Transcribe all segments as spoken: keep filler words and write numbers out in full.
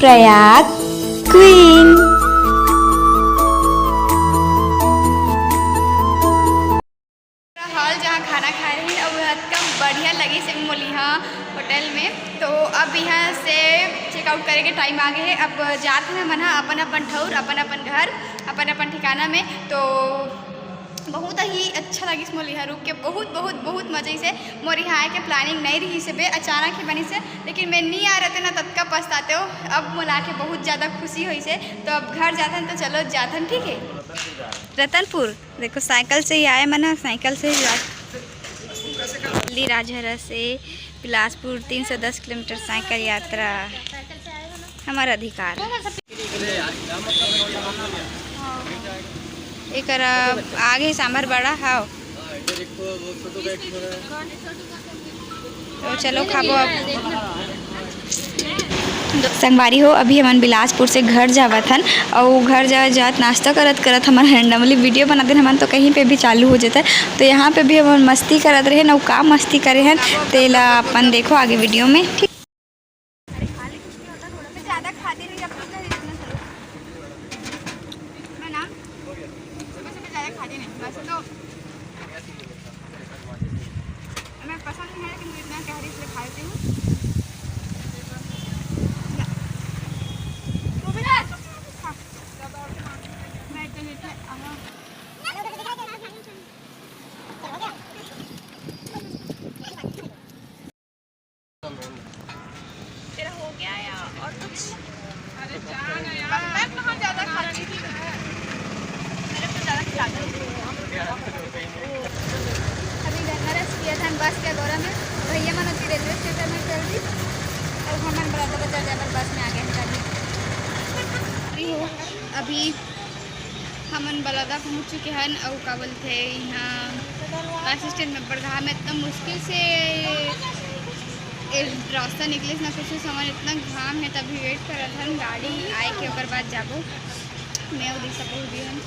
Prayag queen. Hall, जहाँ खाना खाए रही, और अतका बढ़िया लगिस मोला इहाँ होटल में। तो अब इहाँ से चेकआउट करे के टाइम आ गे हे। अब जात हन हमन ह अपन अपन ठउर, अपन अपन घर, अपन अपन ठिकाना में। तो बहुत ही अच्छा लगिस मोला इहाँ रुक के, बहुत बहुत बहुत मजा आइस हे। मोर इहाँ आए के प्लानिंग नइ रहिस हे बे, अचानक ही बनिस हे, लेकिन मैं नइ आए रहतेंव ना, ततका पछतातेंव। अब मोला आके बहुत ज्यादा खुशी होइस हे। तो अब घर जाथन, तो चलो जाथन, ठीक है। रतनपुर। देखो, साइकिल से ही आए मन ह, साइकिल से ही जा। दिल्ली राजहरा से बिलासपुर तीन सौ दस किलोमीटर साइकिल यात्रा, हमारा अधिकार। एकर आगे सांभर बड़ा हाव। तो चलो खाबो अब। संगवारी हो, अभी हमन बिलासपुर से घर जावत हन, अउ घर जा जात नाश्ता करत करत हमन randomly video बनाते हन, हमन तो कहीं पे भी चालू हो जाता है। तो यहाँ पे भी हमन मस्ती करत रहे न, अउ का मस्ती करे हन, तेला अपन देखो आगे video में, ठीक। अरे, खा ले, कुछ नहीं होता, थोड़ा। मैं ज़्यादा खाती नहीं, जब तक नहीं इतना चलो। मैं ना सुबह सुबह ज़्यादा खाती नहीं, वैसे तो हमें पसंद नहीं है, लेकिन मैं इतना कह रही, इसलिए खा लेती हूँ। या। हाँ। मैं इतने, इतने, हाँ। तेरा हो गया या और कुछ? अरे जा ना यार। मैं कहाँ ज़्यादा खाती थी? मेरे को ज़्यादा खिलाते थे। अभी धनना रस किया था बस के दौरा में। भैया मन होती रेलवे स्टेशन में चल दी। और हमन बड़ा बड़ा चल जाए बस में आ गए हैं अभी। अभी हमन बलौदा पहुँच चुके हन। अउ का बोलथे, इहाँ बस स्टैंड में बड़गाहा में इतना मुश्किल से ए रास्ता निकलिस ना, कुछ समझ, इतना घाम है, तभी वेट करत हन गाड़ी आए के, ओकर बाद जाबो। मैं अउ दिशा पहुँच गए हन,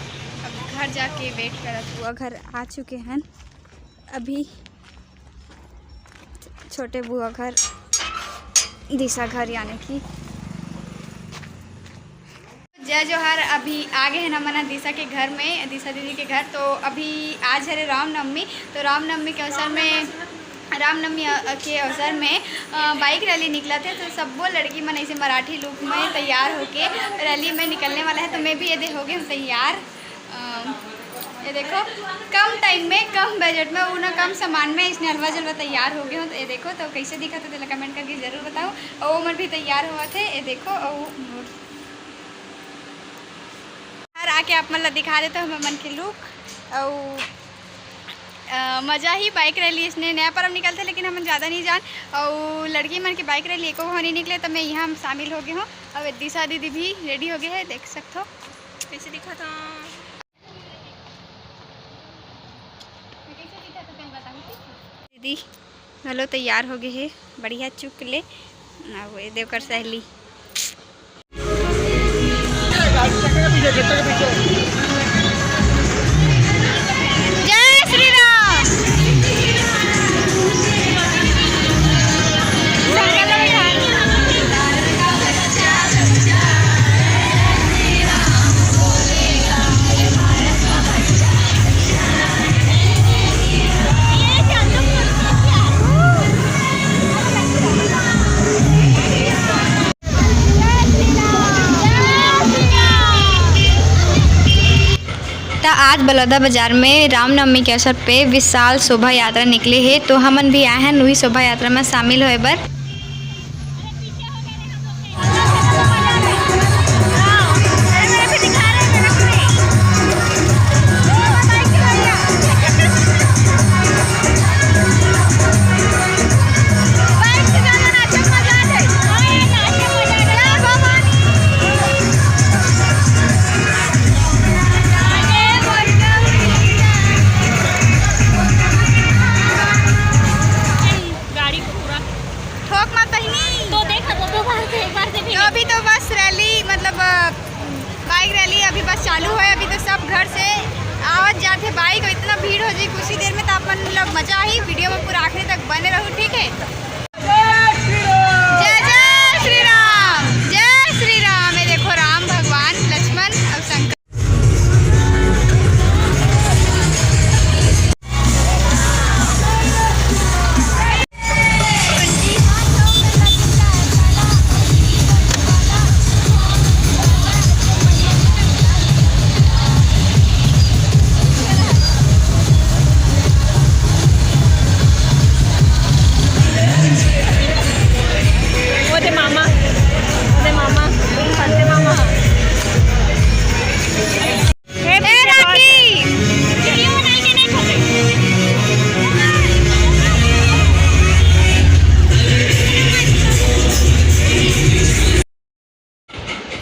अब घर जाके वेट करत। बुआ घर आ चुके हन अभी, छोटे बुआ घर, दिशा घर यानी कि। जय जोहार। अभी आ गए हैं हमन ह दिशा के घर में, दिशा दीदी के घर। तो अभी आज हरे रामनवमी, तो रामनवमी के अवसर में, रामनवमी अ, के अवसर में, अ, बाइक रैली निकलत हे। तो सब्बो लड़की मन ऐसे मराठी लुक में तैयार होके रैली में निकलने वाला है। तो मैं भी ये दे हो गए हूँ तैयार। अ, ये देखो, कम टाइम में, कम बजट में, उना कम सामान में इसने हलवा जलवा तैयार हो गए हो। तो ये देखो, तो कैसे दिखत हे, तेला कमेंट करके जरूर बताओ। और वो मन भी तैयार हुआ थे, ये देखो, और घर आके आप मन ला दिखा देते हो हमर मन के लुक। अउ, अ, मजा ही बाइक रैली, इसने नया परब निकलते, लेकिन हमन ज़्यादा नहीं जान। अउ लड़की मन के बाइक रैली एको घनी निकले, तो मैं यहाँ शामिल हो गए हूँ। अब दिशा दीदी भी रेडी हो गए हैं, देख सकते हो कैसे दिखा था। दीदी घलो तैयार हो गए हे, बढ़िया चुक ले। अउ ये देवकर सहेली। जय श्री राम। त आज बलौदा बाजार में रामनवमी के अवसर पे विशाल शोभा यात्रा निकले हे, तो हमन भी आए हन उही शोभा यात्रा में शामिल होए बर। गाड़ी को पूरा ठोक मत बहिनी। तो देख ना, वो तो बाहर से, एक बार से भी तो अभी तो बस रैली, मतलब, अ, बाइक रैली अभी बस चालू है। अभी तो सब घर से आवत जात है बाइक, और इतना भीड़ हो जाए कुछ ही देर में। तो अपन लोग मजा ही वीडियो में पूरा आखिरी तक बने रहो, ठीक है। जय जय श्री राम, जय श्री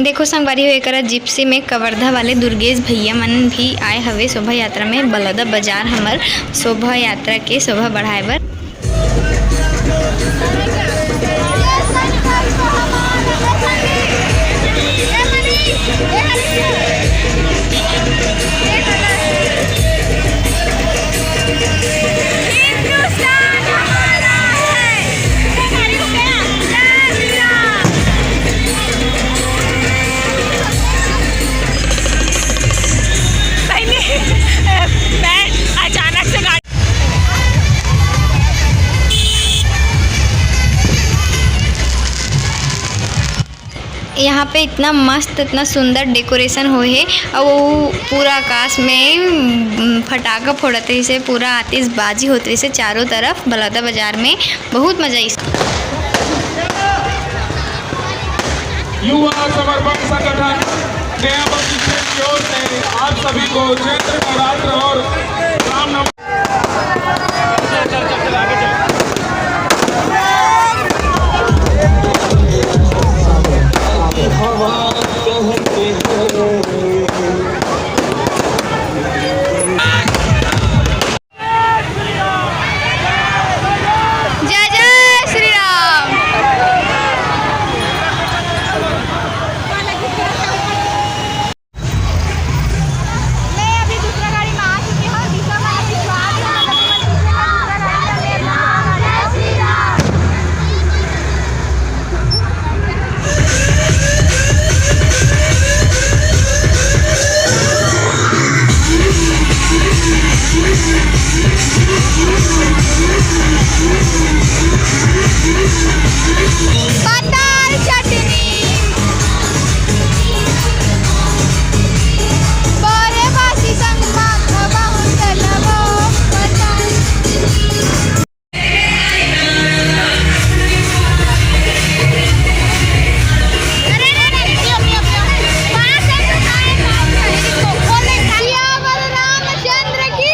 देखो संगवारी हो, एकरा जिप्सी में कवर्धा वाले दुर्गेश भैया मन भी आए हवे शोभा यात्रा में। बलौदा बाजार हमर शोभा यात्रा के शोभा बढ़ाए बर। नहीं, नहीं, मैं अचानक से गाड़ी यहाँ पे इतना मस्त, इतना सुंदर डेकोरेशन होए हे, अउ वो पूरा आकाश में, उम, फटाका फोड़त रहिसे, पूरा आतिशबाजी होत रहिसे चारों तरफ बलौदा बाजार में। बहुत मजा आइस। युवा समर्पण संगठन नया बगीचे की ओर से आप सभी को चैत्र नवरात्र और रामनवमी जय जय श्री राम। मैं अभी दूसरा गाड़ी में आ चुकी हूँ। दिशा मैंने विश्वास है, मतलब, मैं दूसरा गाड़ी में आ चुकी हूँ। जय श्री राम। पताल चटनी। बोरे बासी संग माखा बाहुन चलबो। पताल। अरे, अरे, अरे, पियो, पियो, पियो। पाँच सौ रुपये का है, पाँच सौ। इसको खोल ले, खा। सियावर रामचंद्र की।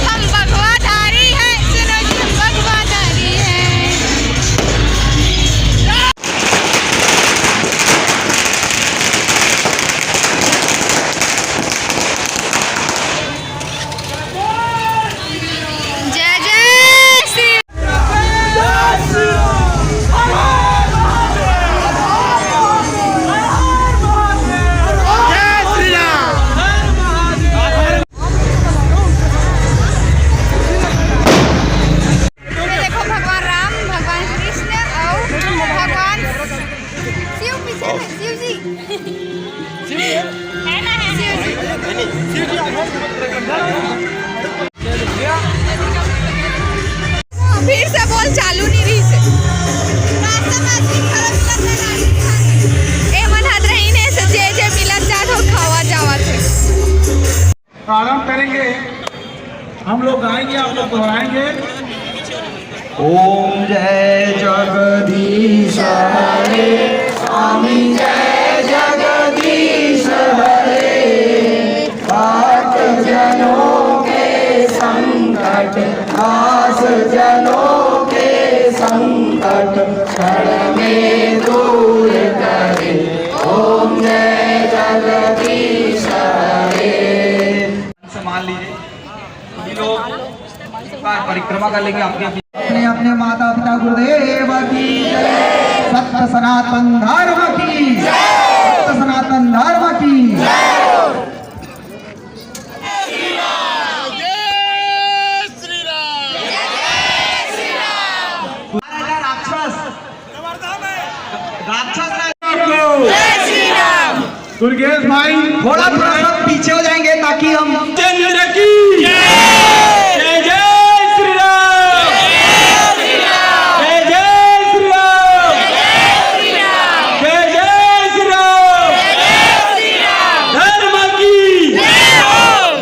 हम भगवाधारी हैं, सुनो जी, हम भगवाधारी हैं। जय जय श्री। ये देखो, भगवान राम, भगवान कृष्ण और भगवान शिव पीछे में, शिव जी। है ना, है ना। शिव जी। फिर से बोल, चालू नहीं रही से। रास्ता में आदमी खड़ा मिलत है, गाड़ी खड़ा है। ए मन हाथ रही ने से जे जे मिलत जात हो, खावा जावत है। प्रारंभ करेंगे, हम लोग गाएंगे, आप लोग दोहराएंगे। ओम जय जगदीश हरे, स्वामी जय जगदीश हरे। भक्त जनों के संकट, दास जनों के संकट, क्षण में दूर करे। ओम जय जगदीश हरे। सम्मान लीजिए। सभी लोग परिक्रमा कर लेंगे आपके अपने अपने माता पिता गुरुदेव की, सत्य सनातन धर्म की, सत्य सनातन धर्म की। राक्षस, राक्षस राज को। दुर्गेश भाई, थोड़ा, थोड़ा सा पीछे हो जाएंगे ताकि हम चंद्र की जय। जय जय श्री राम। जय जय श्री राम। जय जय श्री राम। धर्म की,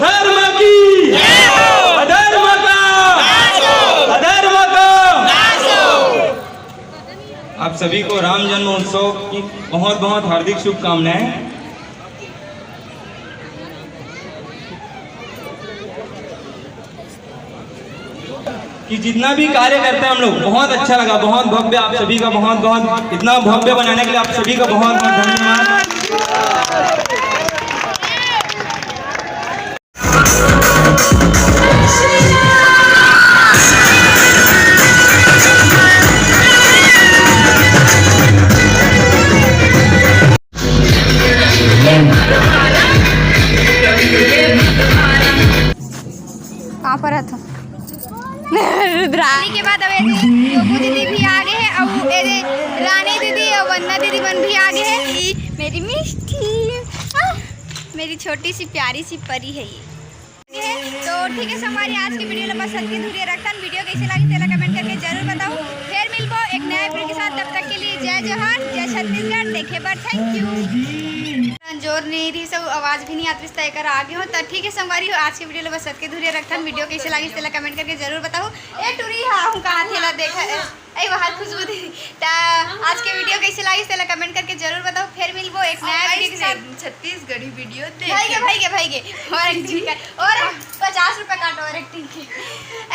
धर्म की, अधर्म का, अधर्म का। सभी को राम जन्म उत्सव की बहुत बहुत हार्दिक शुभकामनाएं। कि जितना भी कार्य करते हैं हम लोग, बहुत अच्छा लगा, बहुत भव्य, आप सभी का बहुत बहुत, इतना भव्य बनाने के लिए आप सभी का बहुत बहुत धन्यवाद। कहाँ पर है तू? रुद्रा। के बाद अब एदे गोपू दीदी भी आ गए हैं, अब एदे रानी दीदी और वंदना दीदी मन भी आ गए हैं। मेरी मिष्टी, आह, मेरी छोटी सी प्यारी सी परी है ये। तो ठीक है संगवारी, आज के वीडियो ला बस अतके दूर रखथन। वीडियो कैसे लगी तेला कमेंट करके जरूर बताओ। फिर मिलबो एक नया वीडियो के साथ, तब तक के लिए जय जोहार, जय छत्तीसगढ़। देखे बर थैंक यू। जोर नहीं रही सब, आवाज भी नहीं आती, रिश्ता एकर आगे हो। तो ठीक है संगवारी हो, आज के वीडियो ला बस अतके दूर रखथन। वीडियो कैसे लगी तेला कमेंट करके जरूर बताओ। ए टुरी, हाँ हूँ कहाँ थेला देखा ए, ए वहाँ खुशबू दी। तो आज के वीडियो कैसे लगी तेला कमेंट करके जरूर बताओ। फिर मिलबो एक नया वीडियो के साथ। छत्तीसगढ़ी वीडियो देख भाई के, भाई के, भाई के। और एक्टिंग कर, और पचास रुपए काट और एक्टिंग के।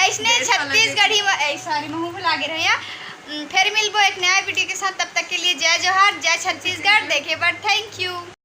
ऐसने छत्तीसगढ़ी में, सॉरी, मुँह भुला गए रहे हैं। हम्म, फिर मिलबो एक नया वीडियो के साथ, तब तक के लिए जय जोहार, जय छत्तीसगढ़। देखे बर थैंक यू।